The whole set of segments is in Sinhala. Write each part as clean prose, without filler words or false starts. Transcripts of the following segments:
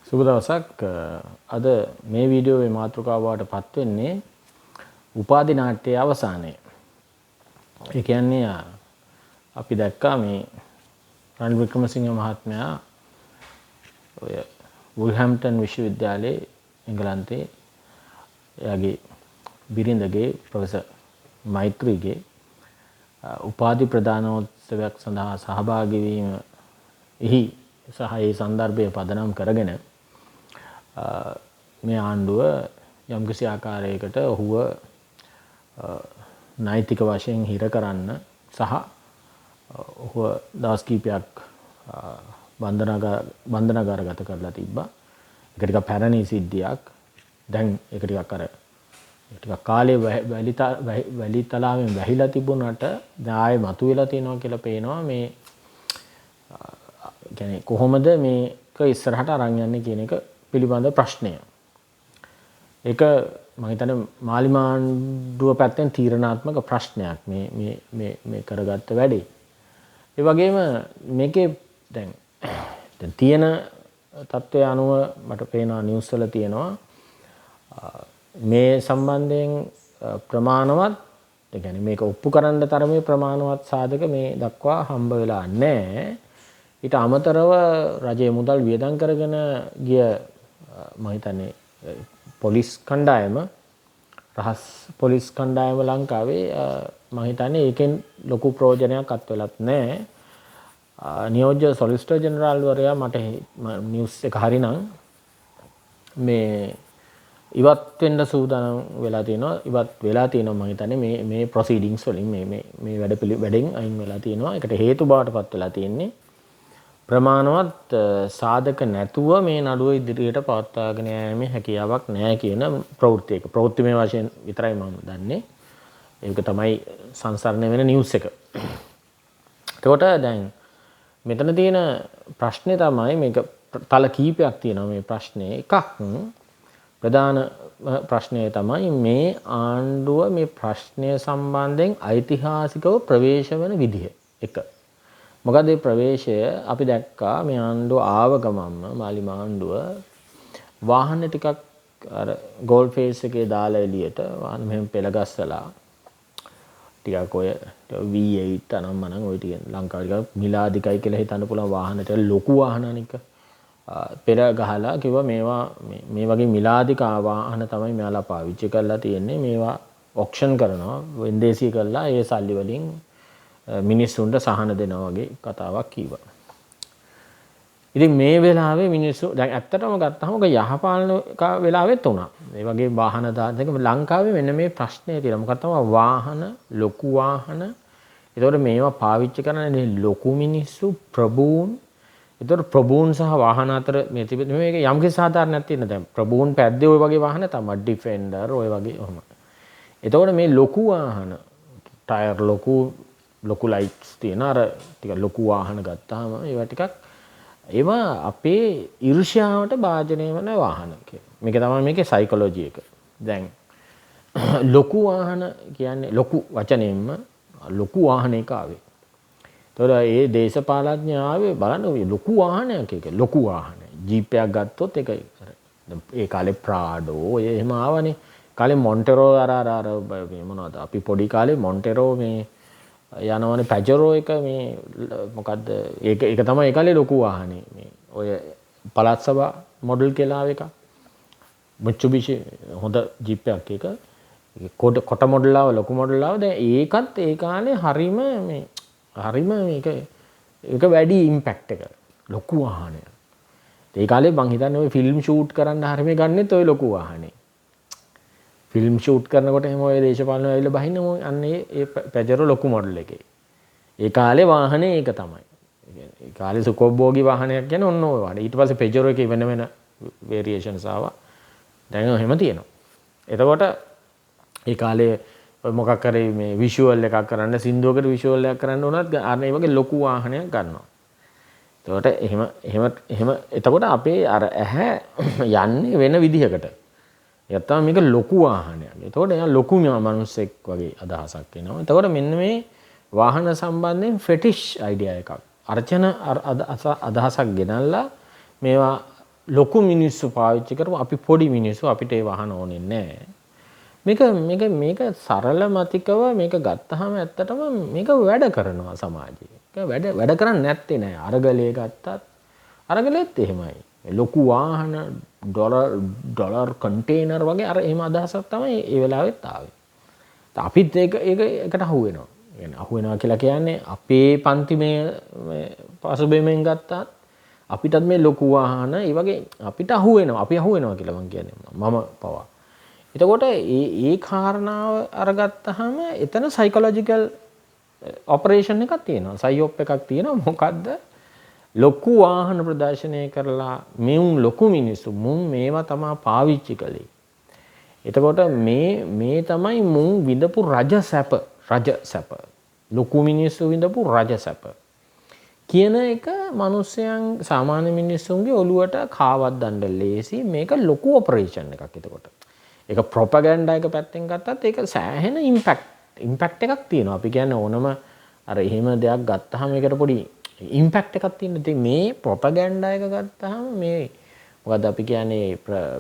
සුබ දවසක්. අද මේ වීඩියෝවේ මාතෘකාව බවට පත් වෙන්නේ උපාධි නාට්‍යයේ අවසානය. ඒ කියන්නේ අපි දැක්කා මේ රනිල් වික්‍රමසිංහ මහත්මයා ඔය වුල්හැම්ප්ටන් විශ්වවිද්‍යාලයේ එංගලන්තයේ එයාගේ බිරිඳගේ ප්‍රොෆෙසර් මෛත්‍රීගේ උපාධි ප්‍රදානෝත්සවයක් සඳහා සහභාගී වීම එහි සහ ඒ සන්දර්භය පදනම් කරගෙන මේ ආණ්ඩුව යම්කිසි ආකාරයකට ඔහුව නෛතික වශයෙන් හිර කරන්න සහ ඔහුව දවස් කීපයක් බන්ධනාගාරගත කරලා තිබ්බා. ඒක ටිකක් පැරණි සිද්ධියක්. දැන් ඒක ටිකක් අර ටිකක් කාලේ වැලි තලාවෙන් වැහිලා තිබුණාට දැන් ආයේ මතුවෙලා තියෙනවා කියලා පේනවා. මේ කියන්නේ කොහොමද මේක ඉස්සරහට අරන් යන්නේ කියන එක පිළිබඳ ප්‍රශ්නය. ඒක මම හිතන්නේ මාලිමාණ්ඩුව පැත්තෙන් තීරණාත්මක ප්‍රශ්නයක් මේ මේ මේ මේ කරගත්ත වැඩේ. ඒ වගේම මේකේ දැන් දැන් තියෙන තත්ත්වය අනුව මට පේනවා නිවුස් වල තියෙනවා මේ සම්බන්ධයෙන් ප්‍රමාණවත්, ඒ කියන්නේ මේක ඔප්පු කරන්න තරමේ ප්‍රමාණවත් සාධක මේ දක්වා හම්බ වෙලා නැහැ. ඊට අමතරව රජයේ මුදල් වියදම් කරගෙන ගිය මම හිතන්නේ පොලිස් කණ්ඩායම, රහස් පොලිස් කණ්ඩායම ලංකාවේ මම හිතන්නේ ඒකෙන් ලොකු ප්‍රයෝජනයක් අත් වෙලත් නැහැ. නියෝජ්‍ය සොලිසිටර් ජෙනරාල් වරයා මට නිවුස් එක හරිනම් මේ ඉවත් වෙන්න සූදානම් වෙලා තියෙනවා. ඉවත් වෙලා තියෙනවා මම හිතන්නේ මේ මේ ප්‍රොසීඩින්ග්ස් වලින් මේ මේ මේ වැඩ වැඩෙන් අයින් වෙලා තියෙනවා. ඒකට හේතු බවට පත් වෙලා තියෙන්නේ ප්‍රමාණවත් සාධක නැතුව මේ නඩුව ඉදිරියට පවත්වාගෙන යාමේ හැකියාවක් නැහැ කියන ප්‍රවෘත්ති එක. ප්‍රවෘත්තිමය වශයෙන් විතරයි මම දන්නේ. ඒක තමයි සංසරණය වෙන නිවුස් එක. එතකොට දැන් මෙතන තියෙන ප්‍රශ්නේ තමයි මේක තල කීපයක් තියෙනවා මේ ප්‍රශ්නේ. එකක් ප්‍රධාන ප්‍රශ්නය තමයි මේ ආණ්ඩුව මේ ප්‍රශ්නය සම්බන්ධයෙන් ඓතිහාසිකව ප්‍රවේශ වෙන විදිහ. එක. මොකද මේ ප්‍රවේශය අපි දැක්කා මේ ආණ්ඩුව ආව ගමන්ම මාලිම ආණ්ඩුව වාහන ටිකක් අර ගෝල් ෆේස් එකේ දාලා එළියට වාහන මෙහෙම පෙළ ගස්සලා ටිකක් ඔය V8 අනම් මනම් ඔය ටික ලංකාවේ ටිකක් මිලාදිකයි කියලා හිතන්න පුළුවන් වාහන ටික ලොකු වාහන අනික පෙළ ගහලා කිව්වා මේවා මේ වගේ මිලාදික වාහන තමයි මෙයාලා පාවිච්චි කරලා තියෙන්නේ, මේවා ඔක්ෂන් කරනවා වෙන්දේසි කරලා ඒ සල්ලි වලින් මිනිස්සුන්ට සහන දෙනවා වගේ කතාවක් කිව්වා. ඉතින් මේ වෙලාවේ මිනිස්සු දැන් ඇත්තටම ගත්තහම ඔක යහපාලන වෙලාවෙත් වුණා. මේ වගේ වාහන දාන එක ලංකාවේ මෙන්න මේ ප්‍රශ්නේ තියෙනවා. මොකක්ද තමයි වාහන ලොකු වාහන. ඒතකොට මේවා පාවිච්චි කරන්නේ ලොකු මිනිස්සු ප්‍රභූන්. ඒතකොට ප්‍රභූන් සහ වාහන අතර මේ තිබෙන මේක යම්කිසි සාධාරණයක් තියෙන. දැන් ප්‍රභූන් පැද්දේ ඔය වගේ වාහන තමයි ඩිෆෙන්ඩර් ඔය වගේ ඔහොම. ඒතකොට මේ ලොකු වාහන ටයර් ලොකු ලොකු ලයිට්ස් තියෙන අර ටික ලොකු වාහන ගත්තාම ඒවා ටිකක් ඒවා අපේ ඊර්ෂ්‍යාවට භාජනය වෙන වාහන කියලා. මේක තමයි මේකේ සයිකොලොජි එක. දැන් ලොකු වාහන කියන්නේ ලොකු වචනයෙන්ම ලොකු වාහනයක ආවේ. ඒතකොට ඒ දේශපාලඥයා ආවේ බලන්න ඔය ලොකු වාහනයක් ඒක ලොකු වාහනයක්. ජීප් එකක් ගත්තොත් ඒක අර දැන් ඒ කාලේ ප්‍රාඩෝ ඔය එහෙම ආවනේ. කාලේ මොන්ටෙරෝ අර අර අර මේ මොනවද අපි පොඩි කාලේ මොන්ටෙරෝ මේ යනවනේ පැජරෝ එක මේ මොකද්ද ඒක ඒක තමයි ඒ කාලේ ලොකු වාහනේ. මේ ඔය පළාත් සභා මොඩල් කියලා ආව එකක්. මිට්සුබිෂි හොඳ ජීප් එකක් ඒක. කොට මොඩල් ආව ලොකු මොඩල් ආව. දැන් ඒකත් ඒ කාලේ හරිම මේ හරිම මේක ඒක වැඩි ඉම්පැක්ට් එක. ලොකු වාහනයක්. ඒ කාලේ මං හිතන්නේ ඔය ෆිල්ම් ෂූට් කරන්න හරිම ගන්නෙත් ඔය ලොකු වාහනේ. ෆිල්ම් ෂූට් කරනකොට එහෙම ඔය දේශපාලන ඇවිල්ලා බහින්න මොන් අන්න ඒ පැජරෝ ලොකු මොඩල් එකේ. ඒ කාලේ වාහනේ ඒක තමයි. ඒ කාලේ සුඛෝභෝගී වාහනයක් කියන්නේ ඔන්න ඔය වාහනේ. ඊට පස්සේ පෙජරෝ එකේ වෙන වෙන වේරියේෂන්ස් ආවා. දැන් එහෙම තියෙනවා. එතකොට ඒ කාලේ ඔය මොකක් හරි මේ විෂුවල් එකක් කරන්න සින්දුවකට විෂුවල් එකක් කරන්න වුණත් අර ඒ වගේ ලොකු වාහනයක් ගන්නවා. එතකොට එහෙම එහෙම එහෙම එතකොට අපේ අර ඇහැ යන්නේ වෙන විදිහකට. ඒක තමයි මේක ලොකු වාහනයක්. එතකොට එයා ලොකු මනුස්සෙක් වගේ අදහසක් එනවා. එතකොට මෙන්න මේ වාහන සම්බන්ධයෙන් ෆෙටිෂ් අයිඩියා එකක්. අර්චන අදහසක් ගෙනල්ලා මේවා ලොකු මිනිස්සු පාවිච්චි කරමු, අපි පොඩි මිනිස්සු අපිට ඒ වාහන ඕනේ නෑ. මේක මේක මේක සරල මතිකව මේක ගත්තාම ඇත්තටම මේක වැඩ කරනවා සමාජයේ. ඒක වැඩ වැඩ කරන්නේ නැත්තේ නෑ. අරගලයේ ගත්තත් අරගලෙත් එහෙමයි. ලොකු වාහන ඩොලර් ඩොලර් කන්ටේනර් වගේ අර එහෙම අදහසක් තමයි ඒ වෙලාවෙත් ආවේ. අපිත් ඒක ඒක එකට අහු වෙනවා. ඒ කියන්නේ අහු වෙනවා කියලා කියන්නේ අපේ පන්තිමය පසුබිමෙන් ගත්තත් අපිටත් මේ ලොකු වාහන ඒ වගේ අපිට අහු වෙනවා. අපි අහු වෙනවා කියලා මං කියන්නේ මම පවා. එතකොට ඒ ඒ කාරණාව අරගත්තාම එතන සයිකොලොජිකල් ඔපරේෂන් එකක් තියෙනවා. සයිඔප් එකක් තියෙනවා. මොකද්ද? ලොකු වාහන ප්‍රදර්ශනය කරලා මෙවුන් ලොකු මිනිස්සු මුන් මේවා තමා පාවිච්චි කළේ. එතකොට මේ මේ තමයි මුන් විඳපු රජ සැප, රජ සැප. ලොකු මිනිස්සු විඳපු රජ සැප කියන එක මිනිස්යන් සාමාන්‍ය මිනිස්සුන්ගේ ඔළුවට කාවද්දන්න ලේසි. මේක ලොකු ඔපරේෂන් එකක්. එතකොට ඒක ප්‍රොපගැන්ඩා එක පැත්තෙන් ගත්තත් ඒක සෑහෙන ඉම්පැක්ට් ඉම්පැක්ට් එකක් තියෙනවා. අපි කියන්නේ ඕනම අර එහෙම දෙයක් ගත්තාම ඒකට පොඩි ඉම්පැක්ට් එකක් තියෙනවා. ඉතින් මේ ප්‍රොපගැන්ඩා එක ගත්තාම මේ මොකද්ද අපි කියන්නේ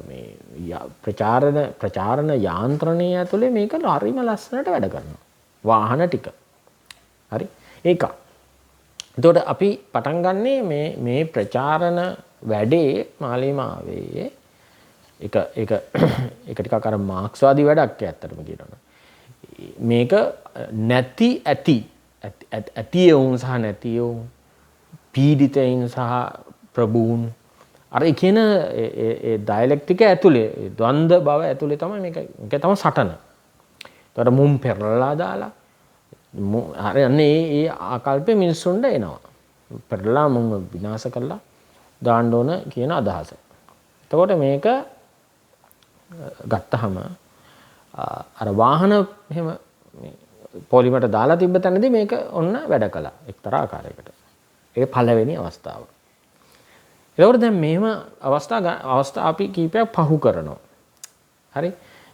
මේ ප්‍රචාරණ ප්‍රචාරණ යාන්ත්‍රණය ඇතුලේ මේක හරිම ලස්සනට වැඩ කරනවා. වාහන ටික. හරි? ඒක. එතකොට අපි පටන් ගන්නේ මේ මේ ප්‍රචාරණ වැඩේ මාලිමාවේ ඒක ඒක ඒක ටිකක් අර මාක්ස්වාදී වැඩක් ඇත්තටම කියනවා. මේක නැති ඇති ඇති එවුන් සහ නැති එවුන්, පීඩිතයින් සහ ප්‍රභූන්, අර ඒ කියන ඒ ඩයලෙක්ටික ඇතුලේ ද්වන්ද බව ඇතුලේ තමයි මේක මේක තමයි සටන. එතකොට මුම් පෙරලලා දාලා හරි අන්න ඒ ඒ ආකල්පෙ මිනිස්සුන්ට එනවා. පෙරලා මුම් විනාශ කරලා දාන්න ඕන කියන අදහස. එතකොට මේක ගත්තහම අර වාහන එහෙම පොලිමට දාලා තිබ්බ තැනදී මේක ඔන්න වැඩ කළා එක්තරා ආකාරයකට. ඒක පළවෙනි අවස්ථාව. එතකොට දැන් මෙහෙම අවස්ථා අවස්ථා අපි කීපයක් පහු කරනවා. හරි.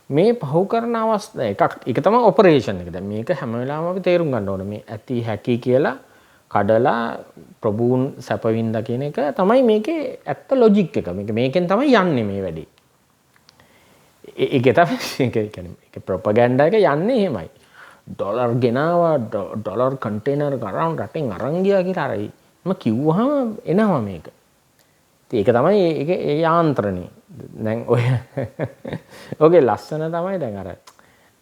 මේ පහු කරන අවස්ථා එකක් ඒක තමයි ඔපරේෂන් එක. දැන් මේක හැම වෙලාවෙම අපි තේරුම් ගන්න ඕනේ. මේ ඇති හැකි කියලා කඩලා ප්‍රභූන් සැප වින්දා කියන එක තමයි මේකේ ඇත්ත ලොජික් එක. මේක මේකෙන් තමයි යන්නේ මේ වැඩේ. ඒක තමයි ඒක කියන්නේ ඒක ප්‍රොපගැන්ඩා එක යන්නේ එහෙමයි. ඩොලර් ගෙනාවා, ඩොලර් කන්ටේනර් කරන් රටෙන් අරන් ගියා කියලා අර මම කිව්වහම එනවා මේක. ඉතින් ඒක තමයි ඒක ඒ යාන්ත්‍රණය. දැන් ඔය ඔගේ ලස්සන තමයි දැන් අර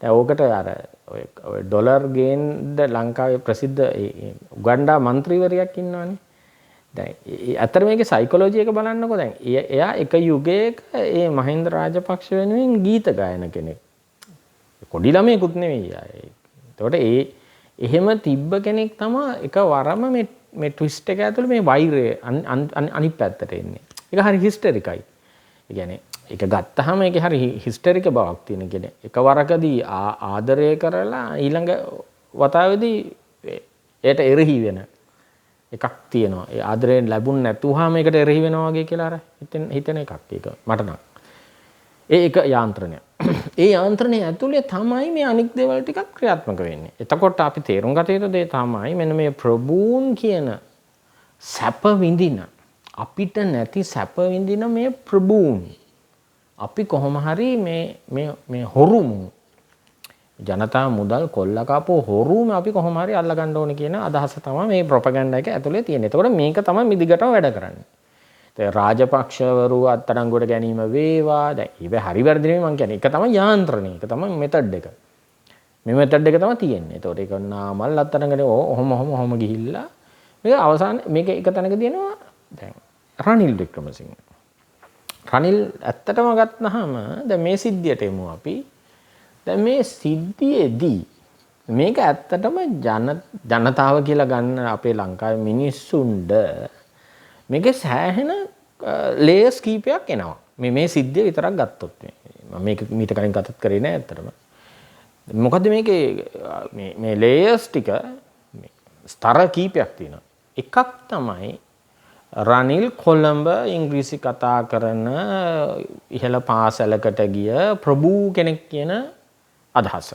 දැන් ඕකට අර ඔය ඔය ඩොලර් ගේන්න ලංකාවේ ප්‍රසිද්ධ ඒ උගන්ඩා මන්ත්‍රීවරියක් ඉන්නවනේ. දැන් ඇත්තට මේකේ සයිකොලොජි එක බලන්නකෝ. දැන් එයා එක යුගයක ඒ මහින්ද රාජපක්ෂ වෙනුවෙන් ගීත ගායන කෙනෙක්. පොඩි ළමයෙකුත් නෙවෙයි එයා. එතකොට ඒ එහෙම තිබ්බ කෙනෙක් තමයි එක වරම මේ මේ ට්විස්ට් එක ඇතුළේ මේ වෛරය අනිත් පැත්තට එන්නේ. ඒක හරි හිස්ටරිකයි. ඒ කියන්නේ ඒක ගත්තාම ඒකේ හරි හිස්ටරික බවක් තියෙන. කියන්නේ එක වරකදී ආදරය කරලා ඊළඟ වතාවේදී එයට එරෙහි වෙන එකක් තියෙනවා. ඒ ආදරයෙන් ලැබුණ නැතුවහම ඒකට එරෙහි වෙනවා වගේ කියලා අර හිතෙන හිතෙන එකක් ඒක මට නම්. ඒ එක යාන්ත්‍රණයක්. ඒ යාන්ත්‍රණය ඇතුලේ තමයි මේ අනික් දේවල් ටිකක් ක්‍රියාත්මක වෙන්නේ. එතකොට අපි තේරුම් ගත යුතු දේ තමයි මෙන්න මේ ප්‍රභූන් කියන සැප විඳින, අපිට නැති සැප විඳින මේ ප්‍රභූන් අපි කොහොම හරි මේ මේ මේ හොරුමු ජනතා මුදල් කොල්ල කාපු හොරුම අපි කොහොම හරි අල්ල ගන්න ඕනේ කියන අදහස තමයි මේ ප්‍රොපගැන්ඩා එක ඇතුලේ තියෙන්නේ. එතකොට මේක තමයි මේ දිගටම වැඩ කරන්නේ. දැන් රාජපක්ෂවරු අත්අඩංගුවට ගැනීම වේවා. දැන් ඒව හරි වැරදි නෙමෙයි මං කියන්නේ. ඒක තමයි යාන්ත්‍රණය. ඒක තමයි මෙතඩ් එක. මේ මෙතඩ් එක තමයි තියෙන්නේ. එතකොට ඒක නාමල් අත්අඩංගුවට ඔහොම ඔහොම ඔහොම ගිහිල්ලා මේක අවසාන මේක එක තැනක තියෙනවා. දැන් රනිල් වික්‍රමසිංහ. රනිල් ඇත්තටම ගත්තාම දැන් මේ සිද්ධියට එමු අපි. දැන් මේ සිද්ධියේදී මේක ඇත්තටම ජනතාව කියලා ගන්න අපේ ලංකාවේ මිනිස්සුන්ට මේකේ සෑහෙන ලේයර්ස් කීපයක් එනවා. මේ මේ සිද්ධිය විතරක් ගත්තොත් මේ මම මේක මීට කලින් කතාත් කරේ නෑ ඇත්තටම. මොකද්ද මේකේ මේ මේ ලේයර්ස් ටික, මේ ස්තර කීපයක් තියෙනවා. එකක් තමයි රනිල් කොළඹ ඉංග්‍රීසි කතා කරන ඉහළ පාසලකට ගිය ප්‍රභූ කෙනෙක් කියන අදහස.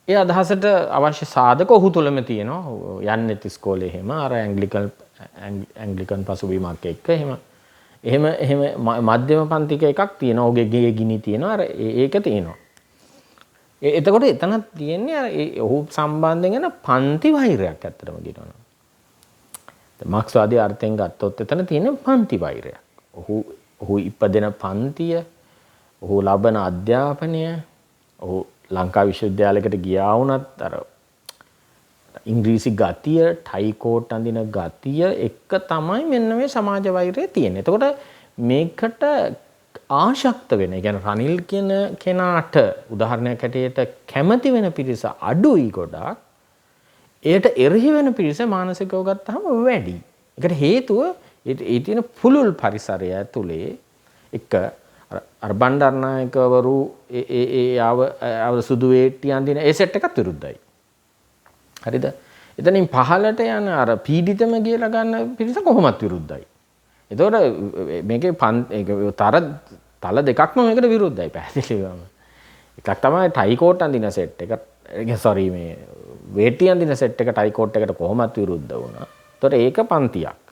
ඒ අදහසට අවශ්‍ය සාධක ඔහු තුළම තියෙනවා. යන්නෙත් ඉස්කෝලේ එහෙම අර ඇන්ග්ලිකන් ඇන්ග්ලිකන් පසුබිමක් එක්ක එහෙම එහෙම එහෙම මධ්‍යම පන්තික එකක් තියෙනවා. ඔහුගේ ගේ ගිනි තියෙනවා. අර ඒක තියෙනවා. එතකොට එතනක් තියෙන්නේ අර ඔහු සම්බන්ධයෙන් යන පන්ති වෛරයක් ඇත්තටම කියනවා. මාක්ස්වාදී අර්ථයෙන් ගත්තොත් එතන තියෙන පන්ති වෛරයක්. ඔහු ඔහු ඉපදෙන පන්තිය, ඔහු ලබන අධ්‍යාපනය, ඔහු ලංකා විශ්වවිද්‍යාලයකට ගියා වුණත් අර ඉංග්‍රීසි ගතිය, ටයි කෝට් අඳින ගතිය එක තමයි මෙන්න මේ සමාජ වෛරය තියෙන්නේ. එතකොට මේකට ආශක්ත වෙන, ඒ කියන්නේ රනිල් කියන කෙනාට උදාහරණයක් හැටියට කැමති වෙන පිරිස අඩුයි ගොඩක්. එයට එරෙහි වෙන පිරිස මානසිකව ගත්තාම වැඩි. ඒකට හේතුව ඒ තියෙන පුළුල් පරිසරය ඇතුලේ එක අර බණ්ඩාරනායකවරු ඒ ඒ ඒ ආව සුදු වේට්ටි අඳින ඒ සෙට් එකත් විරුද්ධයි. හරිද? එතනින් පහළට යන අර පීඩිතම කියලා ගන්න පිරිස කොහොමත් විරුද්ධයි. එතකොට මේකේ ඒක තල දෙකක්ම මේකට විරුද්ධයි පැහැදිලිවම. එකක් තමයි ටයි කෝට් අඳින සෙට් එක. සෝරි, මේ වේටි අඳින සෙට් එක ටයි කෝට් එකට කොහොමත් විරුද්ධ වුණා. එතකොට ඒක පන්තියක්.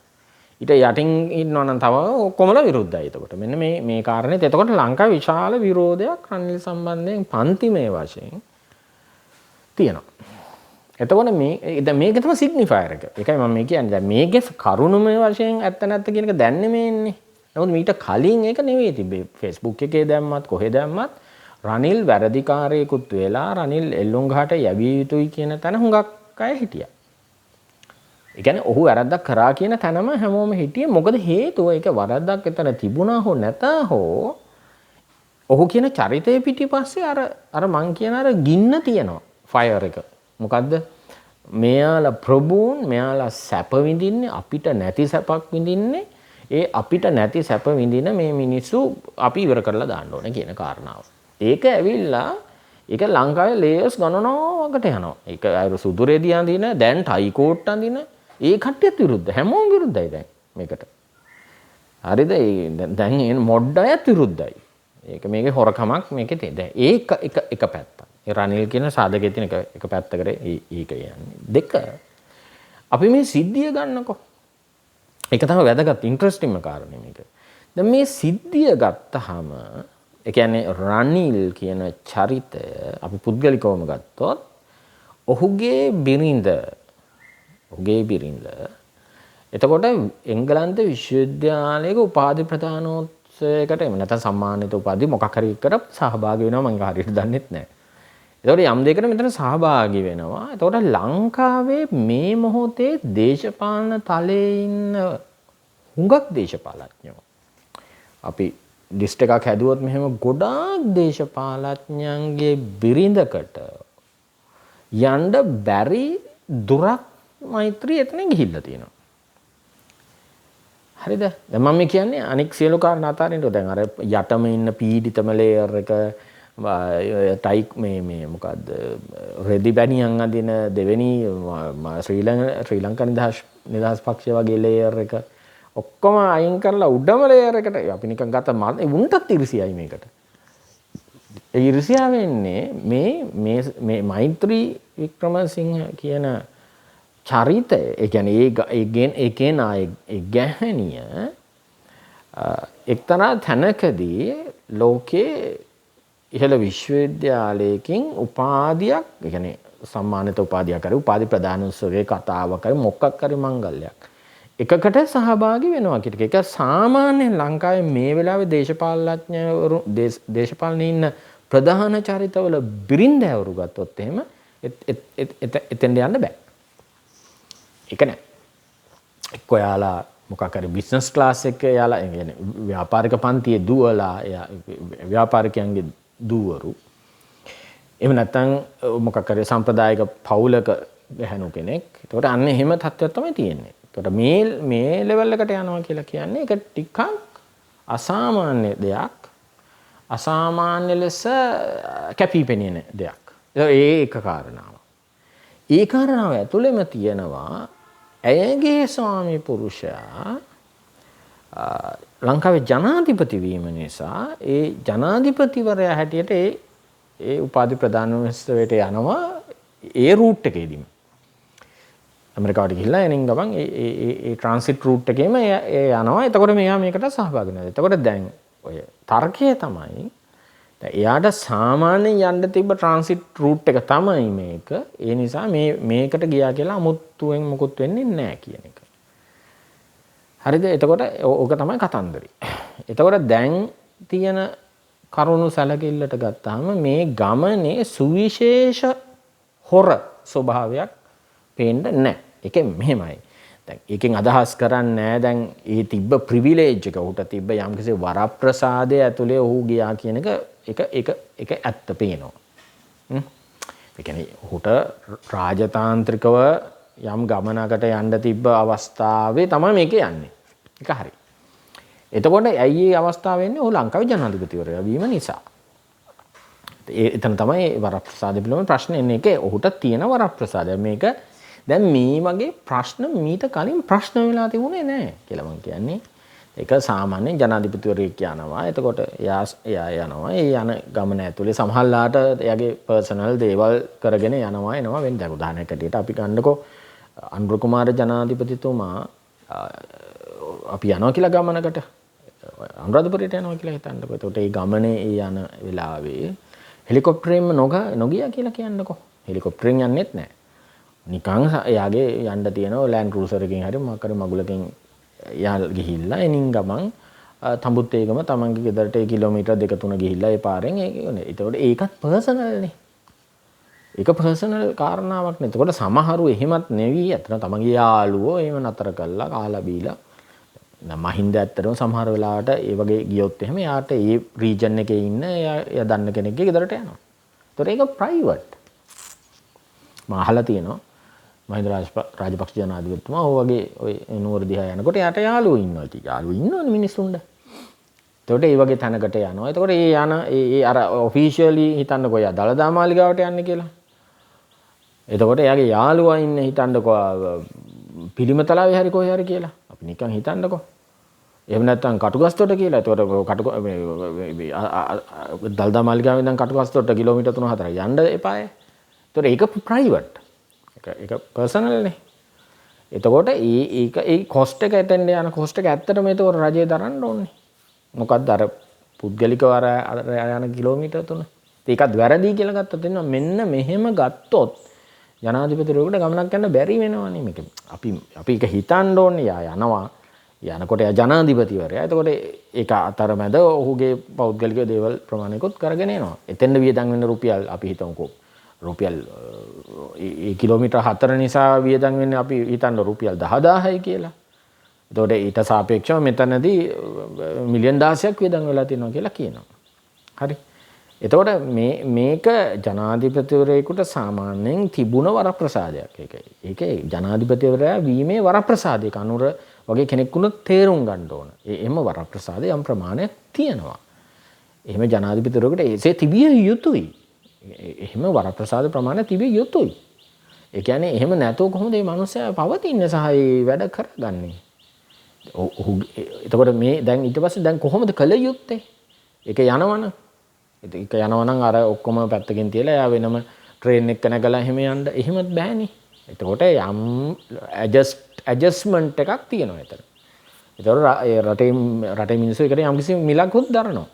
ඊට යටින් ඉන්නවා නම් තව ඔක්කොමලා විරුද්ධයි. එතකොට මෙන්න මේ මේ කාරණේත් එතකොට ලංකාවේ විශාල විරෝධයක් රනිල් සම්බන්ධයෙන් පන්තිමය වශයෙන් තියෙනවා. එතකොට මේ දැන් මේක තමයි සිග්නිෆයර් එක. ඒකයි මම මේ කියන්නේ. දැන් මේකේ කරුණුමය වශයෙන් ඇත්ත නැත්ත කියන එක දැන් නෙමෙයි එන්නේ. නමුත් මීට කලින් ඒක නෙවෙයි තිබ්බේ. Facebook එකේ දැම්මත් කොහෙ දැම්මත් රනිල් වැරදිකාරයෙකුත් වෙලා රනිල් එල්ලුම් ගහට යැවිය යුතුයි කියන තැන හුඟක් අය හිටියා. ඒ කියන්නේ ඔහු වැරද්දක් කරා කියන තැනම හැමෝම හිටියේ. මොකද හේතුව ඒක වරද්දක් එතන තිබුණා හෝ නැතා හෝ ඔහු කියන චරිතය පිටිපස්සේ අර අර මං කියන අර ගින්න තියෙනවා. ෆයර් එක. මොකද්ද? මෙයාලා ප්‍රභූන්, මෙයාලා සැප විඳින්නේ, අපිට නැති සැපක් විඳින්නේ. ඒ අපිට නැති සැප විඳින මේ මිනිස්සු අපි ඉවර කරලා දාන්න ඕනේ කියන කාරණාව. ඒක ඇවිල්ලා ඒක ලංකාවේ ලේයර්ස් ගණනාවකට යනවා. ඒක අර සුදු රෙදි අඳින, දැන් ටයි කෝට් අඳින ඒ කට්ටියත් විරුද්ධ. හැමෝම විරුද්ධයි දැන් මේකට. හරිද? ඒ දැන් ඒ මොඩ් අයත් විරුද්ධයි. ඒක මේකේ හොරකමක් මේකේ තියෙන. දැන් ඒක එක එක පැත්තක්. ඒ රනිල් කියන සාධකයේ තියෙන එක එක පැත්තකට ඒක යන්නේ. දෙක, අපි මේ සිද්ධිය ගන්නකො. ඒක තමයි වැදගත් ඉන්ටරෙස්ටිංම කාරණේ මේක. දැන් මේ සිද්ධිය ගත්තාම, ඒ කියන්නේ රනිල් කියන චරිතය අපි පුද්ගලිකවම ගත්තොත් ඔහුගේ බිරිඳ එතකොට එංගලන්ත විශ්වවිද්‍යාලයක උපාධි ප්‍රදානෝත්සවයකට එහෙම නැත්නම් සම්මානිත උපාධි මොකක් හරි එකට සහභාගී වෙනවා. මම හරියට දන්නෙත් නෑ. එතකොට යම් දෙයකට මෙතන සහභාගී වෙනවා. එතකොට ලංකාවේ මේ මොහොතේ දේශපාලන තලයේ ඉන්න හුඟක් දේශපාලඥයෝ, අපි ලිස්ට් එකක් හැදුවොත් මෙහෙම ගොඩාක් දේශපාලඥයන්ගේ බිරිඳකට යන්න බැරි දුරක් මෛත්‍රී එතන ගිහිල්ලා තියෙනවා. හරිද? දැන් මම මේ කියන්නේ අනික් සියලු කාරණා අතාරින්න. දැන් අර යටම ඉන්න පීඩිතම ලේයර් එක, ටයික් මේ මේ මොකද්ද, රෙදි බැනියන් අඳින දෙවෙනි ශ්‍රී ලංකා නිදහස් නිදහස් පක්ෂය වගේ ලේයර් එක ඔක්කොම අයින් කරලා උඩම ලේයර් එකට අපි නිකන් ගත්ත උන්ටත් ඉරිසියයි මේකට. ඒ ඉරිසියාව වෙන්නේ මේ මේ මේ මෛත්‍රී වික්‍රමසිංහ කියන චරිතය, ඒ කියන්නේ ඒ ඒ කෙනා, ඒ ගැහණිය එක්තරා තැනකදී ලෝකේ ඉහළ විශ්වවිද්‍යාලයකින් උපාධියක්, ඒ කියන්නේ සම්මානිත උපාධියක් හරි උපාධි ප්‍රදාන උත්සවයේ කතාවක් හරි මොකක් හරි මංගල්‍යයක් එකකට සහභාගී වෙනවා කියන එක. ඒක සාමාන්‍යයෙන් ලංකාවේ මේ වෙලාවේ දේශපාලඥවරු, දේශපාලනේ ඉන්න ප්‍රධාන චරිතවල බිරින්දෑවරු ගත්තොත් එහෙම එතෙන්ට යන්න බෑ. ඒක නෑ. එක්ක ඔයාලා මොකක් හරි බිස්නස් ක්ලාස් එක එයාලා, ඒ කියන්නේ ව්‍යාපාරික පන්තියේ දුවලා, එයා ව්‍යාපාරිකයන්ගේ දූවරු. එහෙම නැත්නම් මොකක් හරි සම්ප්‍රදායික පවුලක ගැහැණු කෙනෙක්. එතකොට අන්න එහෙම තත්ත්වයක් තමයි තියෙන්නේ. එතකොට මේ මේ ලෙවල් එකට යනවා කියලා කියන්නේ ඒක ටිකක් අසාමාන්‍ය දෙයක්. අසාමාන්‍ය ලෙස කැපී පෙනෙන දෙයක්. ඒ එක කාරණාවක්. ඒ කාරණාව ඇතුළෙම තියෙනවා ඇයගේ ස්වාමි පුරුෂයා ලංකාවේ ජනාධිපති වීම නිසා ඒ ජනාධිපතිවරයා හැටියට ඒ ඒ උපාධි ප්‍රදාන උත්සවයට යනවා ඒ රූට් එකේදීම. ඇමරිකාවට ගිහිල්ලා එනින් ගමන් ඒ ඒ ඒ ඒ ට්‍රාන්සිට් රූට් එකේම ඒ යනවා. එතකොට මෙයා මේකට සහභාගී වෙනවා. එතකොට දැන් ඔය තර්කය තමයි දැන් එයාට සාමාන්‍යයෙන් යන්න තිබ්බ ට්‍රාන්සිට් රූට් එක තමයි මේක. ඒ නිසා මේකට ගියා කියලා අමුතුවෙන් මොකුත් වෙන්නේ නැහැ කියන එක. හරිද? එතකොට ඕක තමයි කතන්දරේ. එතකොට දැන් තියෙන කරුණු සැලකිල්ලට ගත්තාම මේ ගමනේ සුවිශේෂ හොර ස්වභාවයක් පේන්න නැහැ. ඒකෙන් මෙහෙමයි. දැන් ඒකෙන් අදහස් කරන්නේ නැහැ දැන් ඒ තිබ්බ ප්‍රිවිලේජ් එක ඔහුට තිබ්බ යම්කිසි වරප්‍රසාදය ඇතුලේ ඔහු ගියා කියන එක ඒක ඒක ඒක ඇත්ත පේනවා. ඒ කියන්නේ ඔහුට රාජතාන්ත්‍රිකව යම් ගමනකට යන්න තිබ්බ අවස්ථාවේ තමයි මේක යන්නේ. ඒක හරි. එතකොට ඇයි මේ අවස්ථාව වෙන්නේ? ඔහු ලංකාවේ ජනාධිපතිවරයා වීම නිසා. ඒ එතන තමයි වරප්‍රසාද පිළිබඳ ප්‍රශ්නේ එන්නේ. ඒක ඔහුට තියෙන වරප්‍රසාදය. මේක දැන් මේ වගේ ප්‍රශ්න මීට කලින් ප්‍රශ්න වෙලා තිබුණේ නෑ කියලා මං කියන්නේ. ඒක සාමාන්‍යයෙන් ජනාධිපතිවරයෙක් යනවා. එතකොට එයා එයා යනවා. ඒ යන ගමන ඇතුලේ සමහරලාට එයාගේ පර්සනල් දේවල් කරගෙන යනවා එනවා වෙන. දැන් උදාහරණයක් ඇටියට අපි ගන්නකො අනුර කුමාර ජනාධිපතිතුමා අපි යනවා කියලා ගමනකට අනුරාධපුරයට යනවා කියලා හිතන්නකෝ. එතකොට ඒ ගමනේ ඒ යන වෙලාවේ හෙලිකොප්ටරෙන්ම නොගියා කියලා කියන්නකෝ. හෙලිකොප්ටරෙන් යන්නෙත් නෑ. නිකන් එයාගේ යන්න තියෙන ලෑන්ඩ් ක්‍රූසර් එකකින් හරි මොකක් හරි මගුලකින් එයා ගිහිල්ලා එනින් ගමන් තඹුත් ඒකම තමන්ගේ ගෙදරට ඒ කිලෝමීටර් දෙක තුන ගිහිල්ලා ඒ පාරෙන් ඒක ඉන්නේ. එතකොට ඒකත් පර්සනල් නේ. ඒක පර්සනල් කාරණාවක් නේ. එතකොට සමහරු එහෙමත් නෙවි. අතන තමන්ගේ යාළුවෝ එහෙම නතර කරලා කාලා බීලා දැන් මහින්ද ඇත්තටම සමහර වෙලාවට ඒ වගේ ගියොත් එහෙම එයාට ඒ රීජන් එකේ ඉන්න එයා දන්න කෙනෙක්ගේ ගෙදරට යනවා. එතකොට ඒක ප්‍රයිවට්. මම අහලා තියෙනවා මහින්ද රාජපක්ෂ ජනාධිපතිතුමා ඔය වගේ ඔය නුවර දිහා යනකොට එයාට යාළුවෝ ඉන්නවා. ඉතින් යාළුවෝ ඉන්නවනේ මිනිස්සුන්ට. එතකොට ඒ වගේ තැනකට යනවා. එතකොට ඒ යන ඒ අර ඔෆිෂියලි හිතන්නකෝ එයා දළදා මාලිගාවට යන්නේ කියලා. එතකොට එයාගේ යාළුවා ඉන්නේ හිතන්නකෝ පිළිමතලාවේ හරි කොහේ හරි කියලා. අපි නිකන් හිතන්නකෝ. එහෙම නැත්නම් කටුගස්තොට කියලා. එතකොට කටු මේ දළදා මාලිගාවෙන් ඉඳන් කටුගස්තොට කිලෝමීටර් 3-4 යන්න එපාය. එතකොට ඒක ප්‍රයිවට්. ඒක පර්සනල් නේ. එතකොට ඒ ඒක ඒ කොස්ට් එක එතෙන්ට යන කොස්ට් එක ඇත්තටම එතකොට රජය දරන්න ඕනේ. මොකද්ද අර පුද්ගලිකව අර යන කිලෝමීටර් 3. ඒකත් වැරදි කියලා ගත්තොත් එනවා මෙන්න මෙහෙම ගත්තොත් ජනාධිපතිවරයෙකුට ගමනක් යන්න බැරි වෙනවනේ මේක. අපි අපි ඒක හිතන්න ඕනේ. යා යනවා. යනකොට එයා ජනාධිපතිවරයා. එතකොට ඒක අතරමැද ඔහුගේ පෞද්ගලික දේවල් ප්‍රමාණයකුත් කරගෙන එනවා. එතෙන්ද වියදම් වෙන රුපියල් අපි හිතමුකෝ. රුපියල් ඒ කිලෝමීටර් 4 නිසා වියදම් වෙන්නේ අපි හිතන්න රුපියල් 10,000යි කියලා. එතකොට ඊට සාපේක්ෂව මෙතනදී මිලියන් 16ක් වියදම් වෙලා තියෙනවා කියලා කියනවා. හරි. එතකොට මේක ජනාධිපතිවරයෙකුට සාමාන්‍යයෙන් තිබුණ වරප්‍රසාදයක්. ඒක ජනාධිපතිවරයා වීමේ වරප්‍රසාදයක්. අනුර වගේ කෙනෙක් වුණොත් තේරුම් ගන්න ඕන. ඒ එහෙම වරප්‍රසාදය යම් ප්‍රමාණයක් තියෙනවා. එහෙම ජනාධිපතිවරයෙකුට එසේ තිබිය යුතුයි. එහෙම වරප්‍රසාද ප්‍රමාණය තිබිය යුතුයි. ඒ කියන්නේ එහෙම නැතුව කොහොමද මේ මනුස්සයා පවතින්නේ සහ ඒ වැඩ කරගන්නේ? ඔහු එතකොට මේ දැන් ඊට පස්සේ දැන් කොහොමද කළ යුත්තේ? ඒක යනවනම් ඒක යනවනම් අර ඔක්කොම පැත්තකින් තියලා එයා වෙනම ට්‍රේන් එක නැගලා එහෙම යන්න එහෙමත් බෑනේ. එතකොට යම් ඇඩ්ජස්ට්මන්ට් එකක් තියෙනවා එතන. එතකොට රටේ රටේ මිනිස්සු ඒකට යම්කිසි මිලක්වත් දරනවා.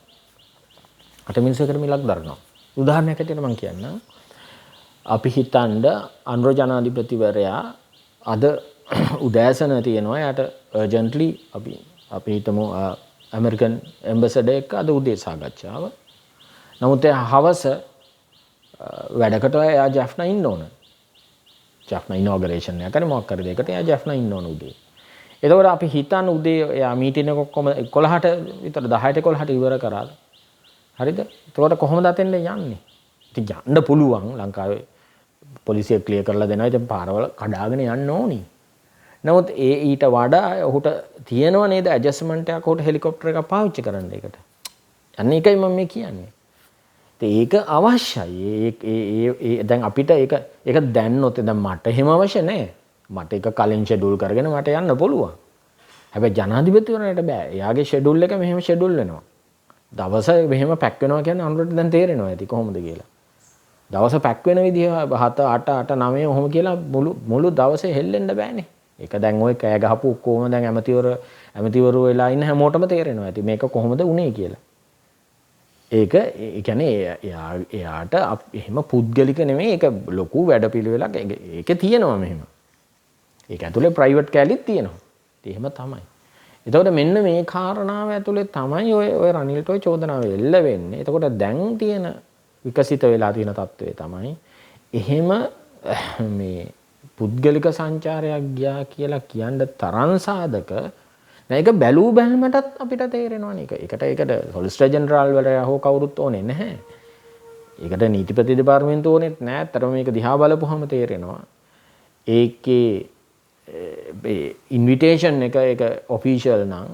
රටේ මිනිස්සු ඒකට මිලක් දරනවා. උදාහරණයක් ඇටියට මම කියන්නම්. අපි හිතන්න අනුර ජනාධිපතිවරයා අද උදෑසන තියෙනවා එයාට අර්ජන්ට්ලි අපි අපි හිතමු ඇමරිකන් ඇම්බැසඩර් එක්ක අද උදේ සාකච්ඡාව. නමුත් එයා හවස වැඩකට එයා ජැෆ්නා ඉන්න ඕන. ජැෆ්නා ඉනෝගරේෂන් එකක් හරි මොකක් හරි දෙයකට එයා ජැෆ්නා ඉන්න ඕන උදේ. එතකොට අපි හිතන්න උදේ එයා මීටින් එක ඔක්කොම 11ට විතර 10ට 11ට ඉවර කරා. හරිද? එතකොට කොහොමද අතෙන්ට යන්නේ? ඉතින් යන්න පුළුවන් ලංකාවේ පොලිසිය ක්ලියර් කරලා දෙනවා. ඉතින් පාරවල් කඩාගෙන යන්න ඕනි. නමුත් ඒ ඊට වඩා ඔහුට තියෙනව නේද ඇඩ්ජස්ට්මන්ට් එකක් ඔහුට හෙලිකොප්ටර් එකක් පාවිච්චි කරන්න ඒකට. අන්න ඒකයි මම මේ කියන්නේ. ඉතින් ඒක අවශ්‍යයි. ඒ ඒ ඒ දැන් අපිට ඒක ඒක දැන්නොත් දැන් මට එහෙම අවශ්‍ය නෑ. මට ඒක කලින් ෂෙඩියුල් කරගෙන මට යන්න පුළුවන්. හැබැයි ජනාධිපතිවරයාට බෑ. එයාගේ ෂෙඩියුල් එක මෙහෙම ෂෙඩියුල් වෙනවා. දවස මෙහෙම පැක් වෙනවා කියන්නේ අනුරට දැන් තේරෙනවා ඇති කොහොමද කියලා. දවස පැක් වෙන විදිහ 7 8 8 9 ඔහොම කියලා මුළු මුළු දවසේ හෙල්ලෙන්න බෑනේ. ඒක දැන් ඔය කෑ ගහපු ඔක්කොම දැන් ඇමතිවරු වෙලා ඉන්න හැමෝටම තේරෙනවා ඇති මේක කොහොමද වුනේ කියලා. ඒක ඒ කියන්නේ එයාට එහෙම පුද්ගලික නෙමෙයි, ඒක ලොකු වැඩපිළිවෙලක්. ඒකේ තියෙනවා මෙහෙම. ඒක ඇතුලේ ප්‍රයිවට් කෑලිත් තියෙනවා. ඉතින් එහෙම තමයි. එතකොට මෙන්න මේ කාරණාව ඇතුලේ තමයි ඔය ඔය රනිල්ට ඔය චෝදනාව එල්ල වෙන්නේ. එතකොට දැන් තියෙන විකසිත වෙලා තියෙන තත්ත්වය තමයි එහෙම මේ පුද්ගලික සංචාරයක් ගියා කියලා කියන්න තරම් සාධක නෑ. ඒක බැලූ බැල්මටත් අපිට තේරෙනවනේ. ඒක ඒකට සොලිසිටර් ජෙනරාල් වරයා හෝ කවුරුත් ඕනේ නැහැ. ඒකට නීතිපති දෙපාර්තමේන්තුව ඕනෙත් නෑ. ඇත්තටම මේක දිහා බලපුවහම තේරෙනවා. ඒකේ ඒ ඉන්විටේෂන් එක ඒක ඔෆිෂියල් නම්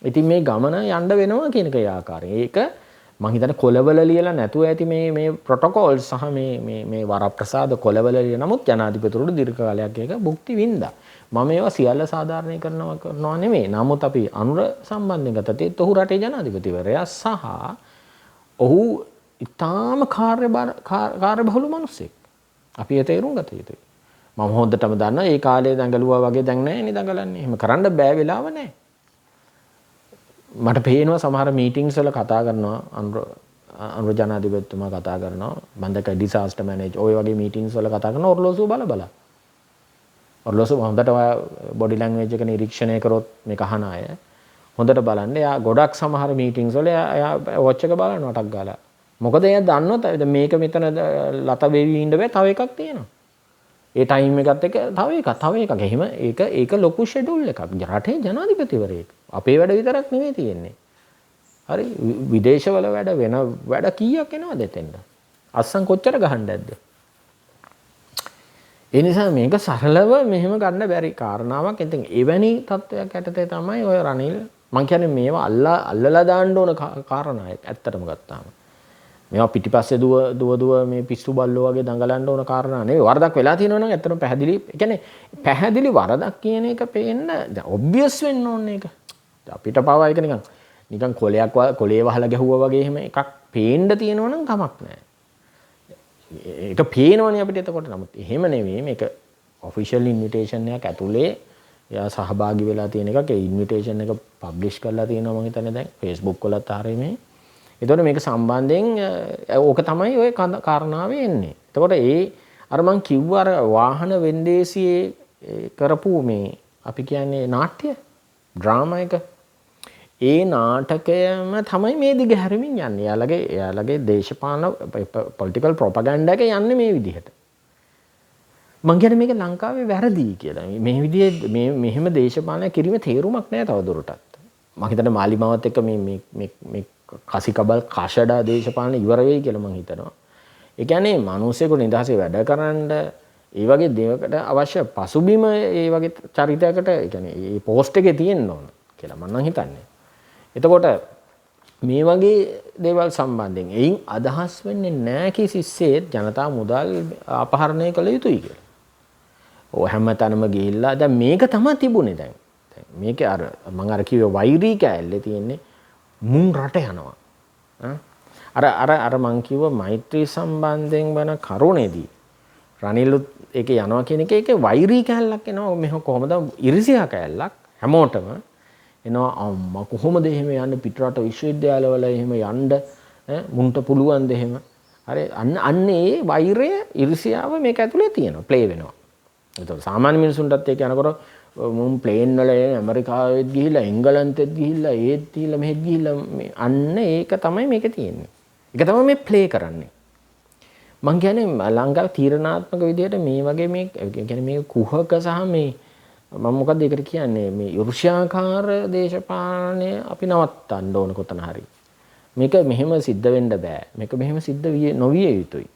ඉතින් මේ ගමන යන්න වෙනවා කියන එක ඒ ආකාරයෙන්. ඒක මං හිතන්නේ කොළවල ලියලා නැතුව ඇති මේ මේ ප්‍රොටෝකෝල් සහ මේ මේ මේ වරප්‍රසාද කොළවල ලියලා. නමුත් ජනාධිපතිවරු දීර්ඝ කාලයක් ඒක භුක්ති විඳා. මම ඒවා සියල්ල සාධාරණීකරණය කරනවා නෙමෙයි. නමුත් අපි අනුර සම්බන්ධයෙන් ගත්තත් ඒත් ඔහු රටේ ජනාධිපතිවරයා සහ ඔහු ඉතාම කාර්යබහුල මිනිස්සෙක්. අපි ඒ තේරුම් ගත යුතුයි. මම හොඳටම දන්නවා ඒ කාලේ දඟලුවා වගේ දැන් නෑ නේ දඟලන්නේ. එහෙම කරන්න බෑ, වෙලාව නෑ. මට පේනවා සමහර මීටින්ග්ස් වල කතා කරනවා අනුර ජනාධිපතිතුමා කතා කරනවා. මම දැක්ක ඩිසාස්ටර් මැනේජ් ඔය වගේ මීටින්ග්ස් වල කතා කරන ඔරලෝසුව බල බල. ඔරලෝසුව හොඳට ඔයා බොඩි ලැන්ග්වේජ් එක නිරීක්ෂණය කරොත් මේක අහන අය හොඳට බලන්න. එයා ගොඩක් සමහර මීටින්ග්ස් වල එයා වොච් එක බලනවා ටක් ගාලා. මොකද එයා දන්නවා මේක මෙතන ලත වෙවි ඉන්න බෑ, තව එකක් තියෙනවා. ඒ ටයිම් එකත් එක්ක තව එකක් තව එකක්. එහෙම ඒක ලොකු ෂෙඩියුල් එකක්. රටේ ජනාධිපතිවරයෙක්. අපේ වැඩ විතරක් නෙමෙයි තියෙන්නේ. හරි, විදේශවල වැඩ වෙන වැඩ කීයක් එනවද එතෙන්ට? අස්සන් කොච්චර ගහන්න ඇද්ද? ඒ නිසා මේක සරලව මෙහෙම ගන්න බැරි කාරණාවක්. ඉතින් එවැනි තත්ත්වයක් යටතේ තමයි ඔය රනිල් මං කියන්නේ මේවා අල්ලලා දාන්න ඕන කාරණා ඇත්තටම ගත්තාම. මේවා පිටිපස්සේ දුව දුව දුව මේ පිස්සු බල්ලෝ වගේ දඟලන්න ඕන කාරණා නෙවෙයි. වරදක් වෙලා තියෙනවා නම් ඇත්තටම පැහැදිලි, ඒ කියන්නේ පැහැදිලි වරදක් කියන එක පේන්න දැන් ඔබ්වියස් වෙන්න ඕනේ ඒක. අපිට පවා ඒක නිකන් නිකන් කොලයක් කොලේ වහලා ගැහුවා වගේ එහෙම එකක් පේන්න තියෙනවා නම් කමක් නෑ. ඒක පේනවනේ අපිට එතකොට. නමුත් එහෙම නෙවෙයි, මේක ඔෆිෂියල් ඉන්විටේෂන් එකක් ඇතුලේ එයා සහභාගී වෙලා තියෙන එකක්. ඒ ඉන්විටේෂන් එක පබ්ලිෂ් කරලා තියෙනවා මං හිතන්නේ දැන් Facebook වලත් හරිය මේ. එතකොට මේක සම්බන්ධයෙන් ඕක තමයි ඔය කාරණාවේ එන්නේ. එතකොට ඒ අර මං කිව්ව අර වාහන වෙන්දේසියේ කරපු මේ අපි කියන්නේ නාට්‍ය ඩ්‍රාමා එක, ඒ නාටකයම තමයි මේ දිග හැරමින් යන්නේ. එයාලගේ දේශපාලන පොලිටිකල් ප්‍රොපගැන්ඩා එක යන්නේ මේ විදිහට. මං කියන්නේ මේක ලංකාවේ වැරදි කියලා. මේ විදිහේ මේ මෙහෙම දේශපාලනය කිරීම තේරුමක් නෑ තවදුරටත්. මං හිතන්නේ මාලිමාවත් එක්ක මේ මේ මේ මේ කසිකබල් කෂඩා දේශපාලන ඉවර වෙයි කියලා මං හිතනවා. ඒ කියන්නේ මිනිස්සුන්ට නිදහසේ වැඩ කරන්න ඒ වගේ දේවකට අවශ්‍ය පසුබිම ඒ වගේ චරිතයකට, ඒ කියන්නේ මේ පෝස්ට් එකේ තියෙන්න ඕන කියලා මං නම් හිතන්නේ. එතකොට මේ වගේ දේවල් සම්බන්ධයෙන් එයින් අදහස් වෙන්නේ නෑ කිසිසේත් ජනතා මුදල් අපහරණය කළ යුතුයි කියලා. ඔය හැම තැනම ගිහිල්ලා දැන් මේක තමයි තිබුණේ දැන්. දැන් මේකේ අර මං අර කිව්වේ වෛරී කෑල්ලේ තියෙන්නේ මුන් රට යනවා. අර අර අර මං කිව්ව මෛත්‍රී සම්බන්ධයෙන් වන කරුණේදී රනිලුත් ඒකේ යනවා කියන එක ඒකේ වෛරී කෑල්ලක් එනවා. මෙහෙම කොහොමද ඉරිසියා කෑල්ලක් හැමෝටම එනවා. අම්මා කොහොමද එහෙම යන්නේ පිටරට විශ්වවිද්‍යාලවල එහෙම යන්න මුන්ට පුළුවන් ද එහෙම? හරි, අන්න ඒ වෛරය ඉරිසියාව මේක ඇතුලේ තියෙනවා, ප්ලේ වෙනවා. එතකොට සාමාන්‍ය මිනිසුන්ටත් ඒක යනකොට මුන් ප්ලේන් වල ඇමරිකාවෙත් ගිහිල්ලා එංගලන්තෙත් ගිහිල්ලා ඒත් ගිහිල්ලා මෙහෙත් ගිහිල්ලා මේ අන්න ඒක තමයි මේකේ තියෙන්නේ. ඒක තමයි මේ ප්ලේ කරන්නේ. මං කියන්නේ ලංකාවේ තීරණාත්මක විදිහට මේ වගේ මේ කියන්නේ මේ කුහක සහ මේ මම මොකද්ද ඒකට කියන්නේ මේ ඊර්ෂ්‍යාකාර දේශපාලනය අපි නවත්තන්න ඕන කොතන හරි. මේක මෙහෙම සිද්ධ වෙන්න බෑ. මේක මෙහෙම සිද්ධ නොවිය යුතුයි.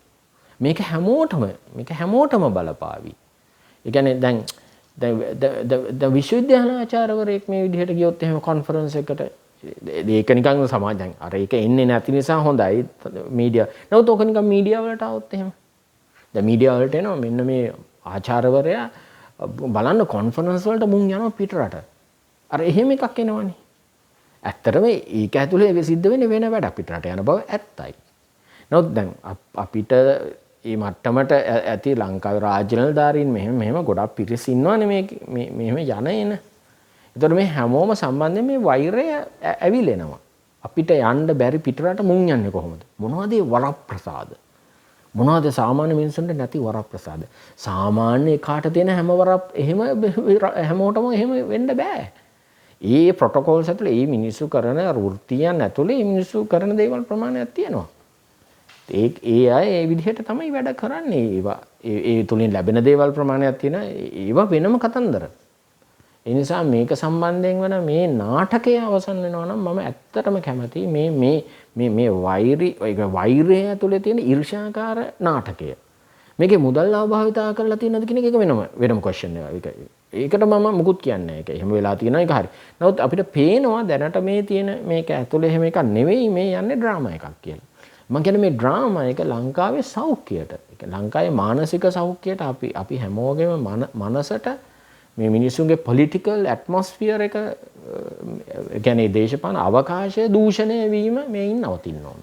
මේක හැමෝටම බලපාවි. ඒ කියන්නේ දැන් දැන් විශ්වවිද්‍යාල ආචාර්යවරයෙක් මේ විදිහට ගියොත් එහෙම කොන්ෆරන්ස් එකට ඒක නිකන් සමාජ දැන් අර ඒක එන්නේ නැති නිසා හොඳයි මීඩියා. නමුත් ඕක නිකන් මීඩියා වලට ආවොත් එහෙම. දැන් මීඩියා වලට එනවා මෙන්න මේ ආචාර්යවරයා බලන්න කොන්ෆරන්ස් වලට මුන් යනවා පිට රට. අර එහෙම එකක් එනවනේ. ඇත්තටම ඒක ඇතුලේ සිද්ධ වෙන්නේ වෙන වැඩක්, පිට රට යන බව ඇත්තයි. නමුත් දැන් අපිට ඒ මට්ටමට ඇති ලංකාවේ රාජ්‍ය නිලධාරීන් මෙහෙම මෙහෙම ගොඩක් පිරිස් ඉන්නවනේ මේ මෙහෙම යන එන. ඒතකොට මේ හැමෝම සම්බන්ධයෙන් මේ වෛරය ඇවිලෙනවා. අපිට යන්න බැරි පිටරට මුන් යන්නේ කොහොමද? මොනවද ඒ වරප්‍රසාද? මොනවද සාමාන්‍ය මිනිසුන්ට නැති වරප්‍රසාද? සාමාන්‍ය එකාට තියෙන හැම වරක් එහෙම හැමෝටම එහෙම වෙන්න බෑ. ඒ ප්‍රොටෝකෝල්ස් ඇතුලේ ඒ මිනිස්සු කරන වෘත්තියන් ඇතුලේ ඒ මිනිස්සු කරන දේවල් ප්‍රමාණයක් තියෙනවා. ඒ ඒ අය ඒ විදිහට තමයි වැඩ කරන්නේ. ඒවා ඒ ඒ තුලින් ලැබෙන දේවල් ප්‍රමාණයක් තියෙනවා. ඒවා වෙනම කතන්දර. ඒ නිසා මේක සම්බන්ධයෙන් වන මේ නාටකය අවසන් වෙනවා නම් මම ඇත්තටම කැමතියි මේ මේ මේ මේ වෛරි ඒ වෛරය ඇතුලේ තියෙන ඊර්ෂ්‍යාකාර නාටකය. මේකේ මුදල් අවභාවිතා කරලා තියෙනවද කියන එක වෙනම වෙනම ක්වෙස්චන් එකක්. ඒකට මම මුකුත් කියන්නේ නැහැ. ඒක එහෙම වෙලා තියෙනවා, ඒක හරි. නමුත් අපිට පේනවා දැනට මේ තියෙන මේක ඇතුලේ එහෙම එකක් නෙවෙයි, මේ යන්නේ ඩ්‍රාමා එකක් කියලා. මං කියන්නේ මේ ඩ්‍රාමා එක ලංකාවේ සෞඛ්‍යයට, ඒ කියන්නේ ලංකාවේ මානසික සෞඛ්‍යයට, අපි අපි හැමෝගෙම මනසට, මේ මිනිස්සුන්ගේ පොලිටිකල් ඇට්මොස්ෆියර් එක, ඒ කියන්නේ දේශපාලන අවකාශය දූෂණය වීම මේන් නවතින්න ඕන.